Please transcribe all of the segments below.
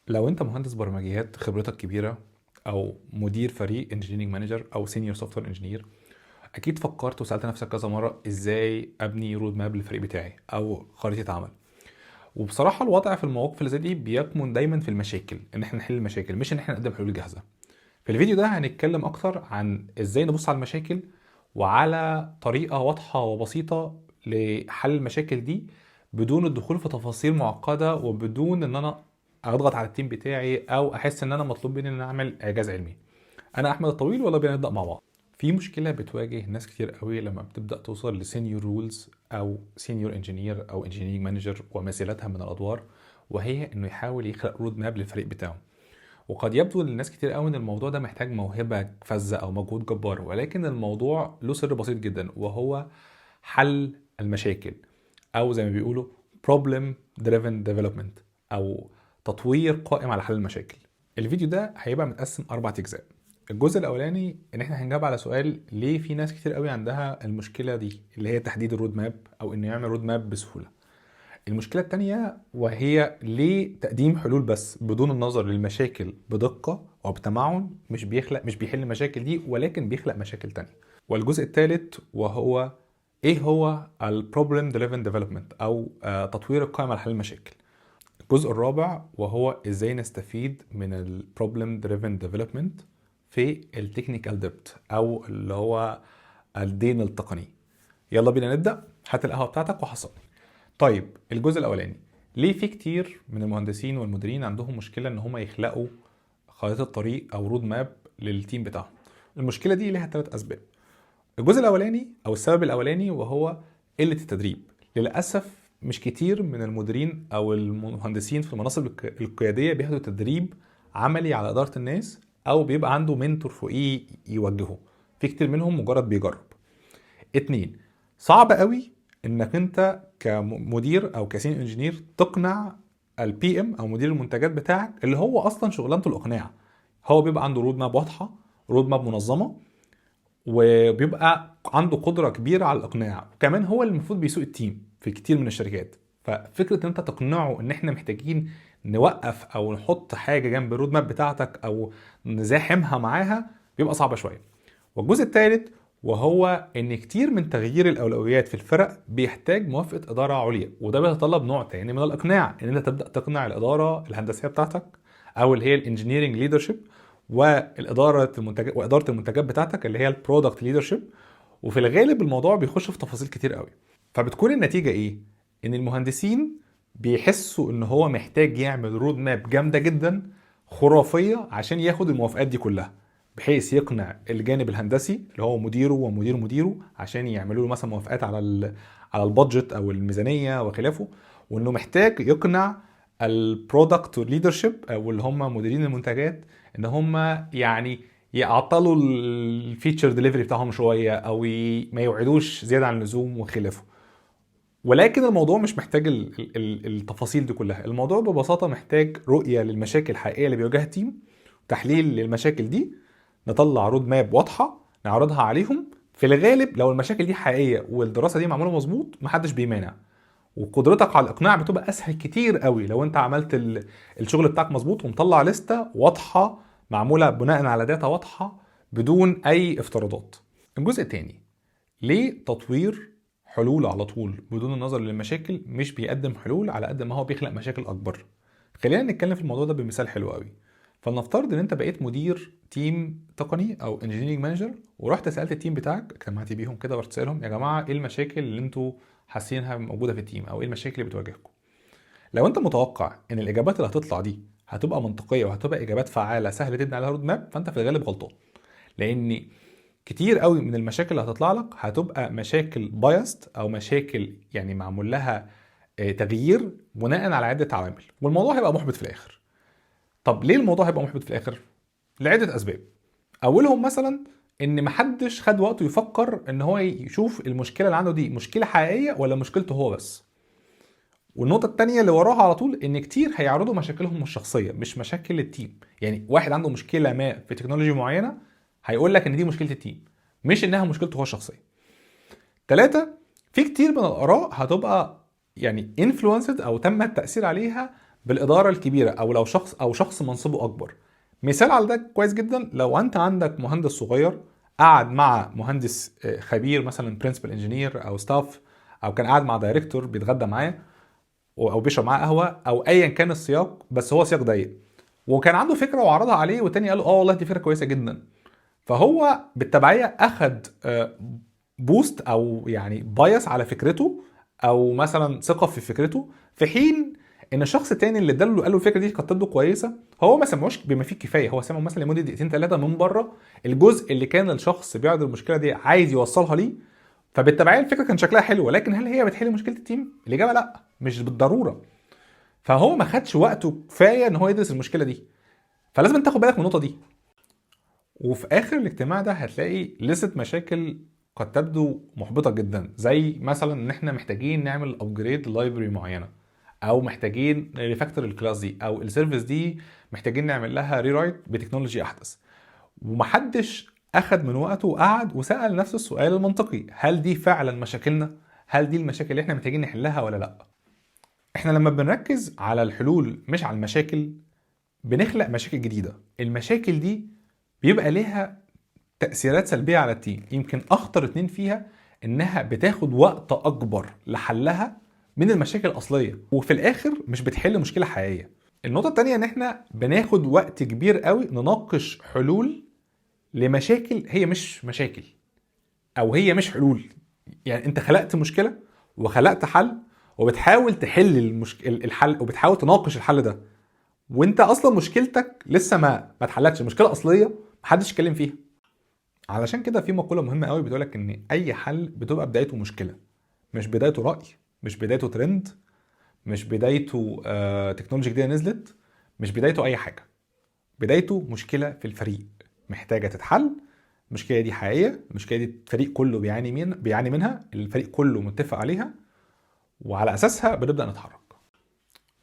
لو انت مهندس برمجيات خبرتك كبيرة او مدير فريق engineering manager او senior software engineer، اكيد فكرت وسالت نفسك كذا مرة ازاي ابني road map للفريق بتاعي او خريطة عمل. وبصراحة الوضع في المواقف اللي زي دي بيكمن دايما في المشاكل، ان احنا نحل المشاكل مش ان احنا نقدم حلول جاهزة. في الفيديو ده هنتكلم اكتر عن ازاي نبص على المشاكل وعلى طريقه واضحة وبسيطة لحل المشاكل دي بدون الدخول في تفاصيل معقدة، وبدون ان انا اضغط على ال team بتاعي او احس ان انا مطلوب مني ان انا اعمل اعجاز علمي. انا احمد الطويل، ويلا بينا نبدا مع بعض. في مشكلة بتواجه ناس كتير قوي لما بتبدا توصل ل senior roles او senior engineer او engineering manager ومثيلاتها من الادوار، وهي انه يحاول يخلق road map للفريق بتاعه. وقد يبدو للناس كتير قوي ان الموضوع ده محتاج موهبة فذة او مجهود جبار، ولكن الموضوع له سر بسيط جدا، وهو حل المشاكل، او زي ما بيقولوا problem driven development، او تطوير قائم على حل المشاكل. الفيديو ده هيبقى متقسم 4 اجزاء. الجزء الاولاني ان احنا هنجاوب على سؤال ليه في ناس كتير قوي عندها المشكلة دي، اللي هي تحديد ال road map او انه يعمل road map بسهولة. المشكلة التانية وهي ليه تقديم حلول بس بدون النظر للمشاكل بدقة وبتمعن مش بيحل المشاكل دي، ولكن بيخلق مشاكل تانية. والجزء الثالث وهو ايه هو ال problem driven development او تطوير القائم على حل المشاكل. الجزء الرابع وهو ازاي نستفيد من ال problem driven development في ال technical debt او اللي هو الدين التقني. يلا بينا نبدا، هات القهوة بتاعتك وحصلني. طيب، الجزء الاولاني، ليه في كتير من المهندسين والمديرين عندهم مشكلة ان هم يخلقوا خريطة طريق او road map لل team بتاعهم؟ المشكلة دي ليها 3 اسباب. الجزء الاولاني او السبب الاولاني وهو قلة التدريب. للاسف مش كتير من المديرين او المهندسين في المناصب القيادية بياخدوا تدريب عملي على ادارة الناس، او بيبقى عنده mentor فوقيه يوجهه. في كتير منهم مجرد بيجرب. اتنين، صعب قوي انك انت كمدير او ك senior engineer تقنع ال PM او مدير المنتجات بتاعك، اللي هو اصلا شغلانته الاقناع. هو بيبقى عنده road map واضحه، road map منظمه، وبيبقى عنده قدره كبيرة على الاقناع، وكمان هو اللي المفروض بيسوق ال team في كتير من الشركات. ففكره ان انت تقنعه ان احنا محتاجين نوقف او نحط حاجة جنب ال road map بتاعتك او نزاحمها معاها بيبقى صعبة شويه. والجزء الثالث وهو ان كتير من تغيير الاولويات في الفرق بيحتاج موافقة ادارة عليا، وده بيتطلب نوع تاني من الاقناع، ان انت تبدا تقنع الادارة الهندسية بتاعتك او اللي هي ال engineering leadership، والادارة المنتجات واداره المنتجات بتاعتك اللي هي ال product leadership. وفي الغالب الموضوع بيخش في تفاصيل كتير قوي. فبتكون النتيجة ايه؟ ان المهندسين بيحسوا ان هو محتاج يعمل road map جامدة جدا خرافية عشان ياخد الموافقات دي كلها، بحيث يقنع الجانب الهندسي اللي هو مديره ومدير مديره عشان يعملوا له مثلا موافقات على ال budget او الميزانية وخلافه، وانه محتاج يقنع ال product leadership او اللي هم مديرين المنتجات ان هم يعني يعطلوا ال feature delivery بتاعهم شوية او ما يوعدوش زيادة عن اللزوم وخلافه. ولكن الموضوع مش محتاج التفاصيل دي كلها. الموضوع ببساطة محتاج رؤية للمشاكل الحقيقية اللي بيواجهها ال team، تحليل للمشاكل دي، نطلع road map واضحة نعرضها عليهم. في الغالب لو المشاكل دي حقيقية والدراسة دي معمولة مظبوط محدش بيمانع، وقدرتك على الاقناع بتبقى اسهل كتير قوي لو انت عملت الشغل بتاعك مظبوط ومطلع لستة واضحة معمولة بناء على data واضحة بدون اي افتراضات. الجزء الثاني، ليه تطوير حلول على طول بدون النظر للمشاكل مش بيقدم حلول على قد ما هو بيخلق مشاكل اكبر؟ خلينا نتكلم في الموضوع ده بمثال حلو قوي. فلنفترض ان انت بقيت مدير team تقني او engineering manager، ورحت سالت ال team بتاعك، اجتمعت بيهم كده ورحت سالهم: يا جماعه، ايه المشاكل اللي انتوا حاسينها موجودة في ال team، او ايه المشاكل اللي بتواجهكم؟ لو انت متوقع ان الاجابات اللي هتطلع دي هتبقى منطقية وهتبقى اجابات فعاله سهلة تبني عليها road map، فانت في الغالب غلطان، لان كتير قوي من المشاكل اللي هتطلع لك هتبقى مشاكل biased او مشاكل يعني معمول لها تغيير بناء على عده عوامل، والموضوع هيبقى محبط في الاخر. طب ليه الموضوع هيبقى محبط في الاخر؟ لعدة اسباب، اولهم مثلا ان محدش خد وقته يفكر ان هو يشوف المشكلة اللي عنده دي مشكلة حقيقية ولا مشكلته هو بس. والنقطة التانية اللي وراها على طول ان كتير هيعرضوا مشاكلهم الشخصية مش مشاكل ال team. يعني واحد عنده مشكلة ما في technology معينة هيقول لك ان دي مشكلة ال team مش انها مشكلته هو الشخصية. ثلاثة، في كتير من الآراء هتبقى يعني influenced او تم التأثير عليها بالادارة الكبيرة، او لو شخص او شخص منصبه اكبر. مثال على ده كويس جدا، لو انت عندك مهندس صغير قعد مع مهندس خبير مثلا principal engineer او staff، او كان قاعد مع director بيتغدى معاه او بيشرب معاه قهوة، او ايا كان السياق، بس هو سياق ضيق، وكان عنده فكرة وعرضها عليه، والتاني قال له اه والله دي فكرة كويسة جدا. فهو بالتبعيه اخد boost او يعني bias على فكرته، او مثلا ثقة في فكرته، في حين ان الشخص التاني اللي اداله قال له الفكرة دي قد تبدو كويسة، هو ما سمعوش بما فيه الكفايه، هو سمعه مثلا لمدة دقيقتين ثلاثة من بره الجزء اللي كان الشخص بيعرض المشكلة دي عايز يوصلها ليه. فبالتبعيه الفكرة كان شكلها حلو، ولكن هل هي بتحل مشكلة ال team؟ الاجابة لا، مش بالضرورة. فهو ما خدش وقته كفاية ان هو يدرس المشكلة دي، فلازم تاخد بالك من النقطة دي. وفي اخر الاجتماع ده هتلاقي لستة مشاكل قد تبدو محبطة جدا، زي مثلا ان احنا محتاجين نعمل upgrade library معينة، او محتاجين refactor ال class دي، او ال service دي محتاجين نعمل لها rewrite ب technology احدث. ومحدش اخد من وقته وقعد وسال نفسه السؤال المنطقي: هل دي فعلا مشاكلنا؟ هل دي المشاكل اللي احنا محتاجين نحلها ولا لا؟ احنا لما بنركز على الحلول مش على المشاكل بنخلق مشاكل جديدة. المشاكل دي بيبقى ليها تأثيرات سلبية على ال team. يمكن أخطر اتنين فيها إنها بتاخد وقت أكبر لحلها من المشاكل الأصلية، وفي الآخر مش بتحل مشكلة حقيقية. النقطة التانية إن إحنا بناخد وقت كبير قوي نناقش حلول لمشاكل هي مش مشاكل أو هي مش حلول. يعني أنت خلقت مشكلة وخلقت حل، وبتحاول تحل الحل، وبتحاول تناقش الحل ده، وانت اصلا مشكلتك لسه ما اتحلتش، المشكلة الاصلية محدش اتكلم فيها. علشان كده في مقولة مهمة قوي بتقولك ان اي حل بتبقى بدايته مشكلة، مش بدايته راي، مش بدايته ترند، مش بدايته technology جديدة نزلت، مش بدايته اي حاجة. بدايته مشكلة في الفريق محتاجه تتحل. المشكلة دي حقيقية، المشكلة دي الفريق كله بيعاني منها، الفريق كله متفق عليها، وعلى اساسها بنبدا نتحرك.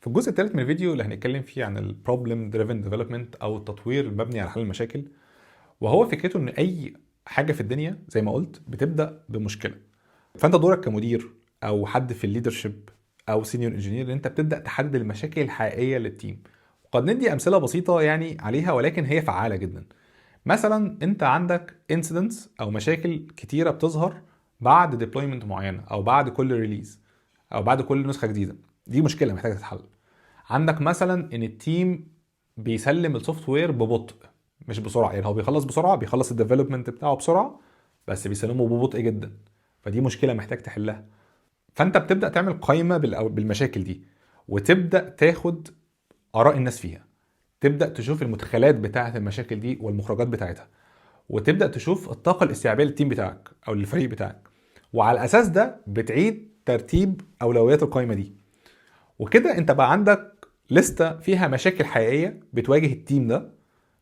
في الجزء الثالث من الفيديو اللي هنتكلم فيه عن ال problem driven development او التطوير المبني على حل المشاكل، وهو فكرته ان اي حاجة في الدنيا زي ما قلت بتبدا بمشكلة. فانت دورك كمدير او حد في ال leadership او senior engineer ان انت بتبدا تحدد المشاكل الحقيقية لل team. وقد ندي امثلة بسيطة يعني عليها، ولكن هي فعاله جدا. مثلا انت عندك incidents او مشاكل كتيرة بتظهر بعد deployment معينة، او بعد كل release، او بعد كل نسخه جديدة. دي مشكلة محتاجه تتحل. عندك مثلا ان ال team بيسلم ال software ببطء مش بسرعة، يعني هو بيخلص بسرعة، بيخلص ال development بتاعه بسرعة، بس بيسلمه ببطء جدا، فدي مشكلة محتاج تحلها. فانت بتبدا تعمل قائمة بالمشاكل دي، وتبدا تاخد اراء الناس فيها، تبدا تشوف المدخلات بتاعه المشاكل دي والمخرجات بتاعتها، وتبدا تشوف الطاقة الاستيعابيه لل team بتاعك او للفريق بتاعك، وعلى الاساس ده بتعيد ترتيب اولويات القائمة دي. وكده انت بقى عندك لستة فيها مشاكل حقيقية بتواجه ال team ده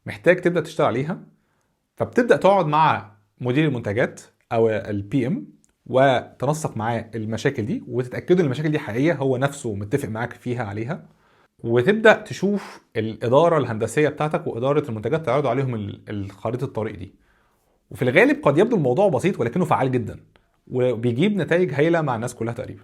محتاج تبدا تشتغل عليها. فبتبدا تقعد مع مدير المنتجات او ال PM وتنسق معاه المشاكل دي، وتتاكدوا ان المشاكل دي حقيقية هو نفسه متفق معاك فيها عليها، وتبدا تشوف الادارة الهندسية بتاعتك واداره المنتجات تعرضوا عليهم الخريطة الطريق دي. وفي الغالب قد يبدو الموضوع بسيط ولكنه فعال جدا وبيجيب نتائج هايلة مع الناس كلها تقريبا.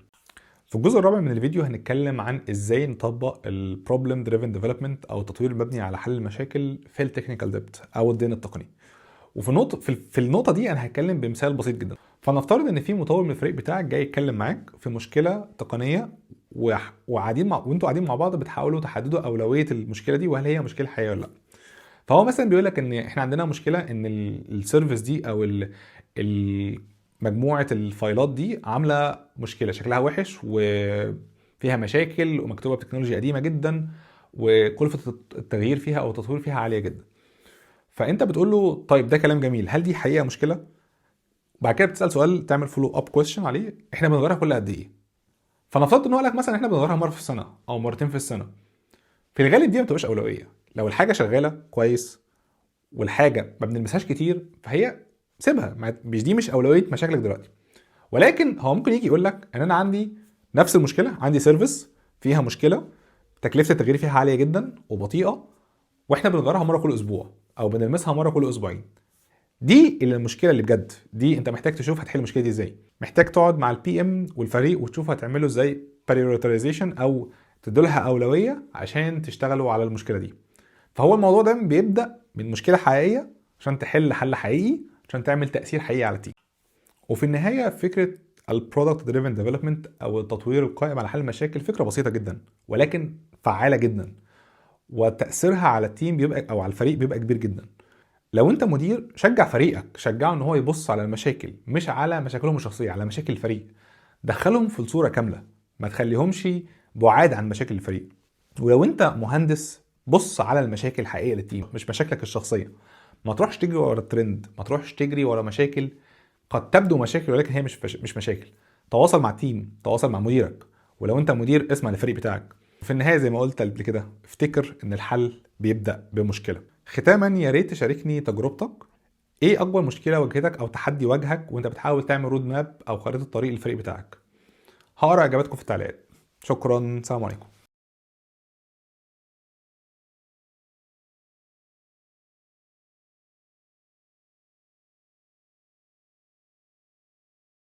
في الجزء الرابع من الفيديو هنتكلم عن ازاي نطبق ال problem driven development او التطوير المبني على حل المشاكل في ال technical debt او الدين التقني. وفي النقطة في النقطة دي انا هتكلم بمثال بسيط جدا. فنفترض ان في مطور من الفريق بتاعك جاي يتكلم معاك في مشكلة تقنية، وانتوا قاعدين مع بعض بتحاولوا تحددوا اولوية المشكلة دي وهل هي مشكلة حقيقية ولا لا. فهو مثلا بيقول لك ان احنا عندنا مشكلة ان ال service دي او مجموعة الفايلات دي عامله مشكلة، شكلها وحش وفيها مشاكل ومكتوبه بتكنولوجيا قديمة جدا، وكلفه التغيير فيها او التطوير فيها عالية جدا. فانت بتقول له طيب ده كلام جميل، هل دي حقيقة مشكلة؟ بعد كده بتسال سؤال، تعمل follow up question عليه، احنا بنغيرها كل قد ايه؟ فنفترض ان هو قال لك مثلا احنا بنغيرها مرة في السنة او مرتين في السنة. في الغالب دي ما بتبقاش اولوية. لو الحاجة شغالة كويس والحاجة ما بنلمسهاش كتير فهي سيبها، مش دي مش اولوية مشاكلك دلوقتي. ولكن هو ممكن يجي يقول لك ان انا عندي نفس المشكلة، عندي service فيها مشكلة تكلفة التغيير فيها عالية جدا وبطيئه، واحنا بنغيرها مرة كل اسبوع او بنلمسها مرة كل اسبوعين. دي اللي المشكلة اللي بجد، دي انت محتاج تشوف هتحل المشكلة دي ازاي. محتاج تقعد مع ال PM والفريق وتشوف هتعمله ازاي prioritization او تدولها اولوية عشان تشتغلوا على المشكلة دي. فهو الموضوع ده بيبدا من مشكلة حقيقية عشان تحل حل حقيقي، عشان تعمل تاثير حقيقي على ال team. وفي النهاية فكرة ال product driven development او التطوير القائم على حل المشاكل فكرة بسيطة جدا ولكن فعاله جدا، وتاثيرها على ال team بيبقى او على الفريق بيبقى كبير جدا. لو انت مدير شجع فريقك، شجعه ان هو يبص على المشاكل، مش على مشاكلهم الشخصيه، على مشاكل الفريق. دخلهم في الصورة كامله، ما تخليهمش بعاد عن مشاكل الفريق. ولو انت مهندس بص على المشاكل الحقيقية لل team، مش مشاكلك الشخصيه. ما تروحش تجري ورا الترند، ما تروحش تجري ورا مشاكل قد تبدو مشاكل ولكن هي مش مشاكل. تواصل مع ال team، تواصل مع مديرك، ولو انت مدير اسمع للفريق بتاعك. في النهاية زي ما قلت قبل كده، افتكر ان الحل بيبدا بمشكله. ختاما يا ريت تشاركني تجربتك، ايه اكبر مشكلة واجهتك او تحدي واجهك وانت بتحاول تعمل road map او خريطة طريق للفريق بتاعك؟ هقرا اجاباتكم في التعليقات. شكرا، سلام عليكم.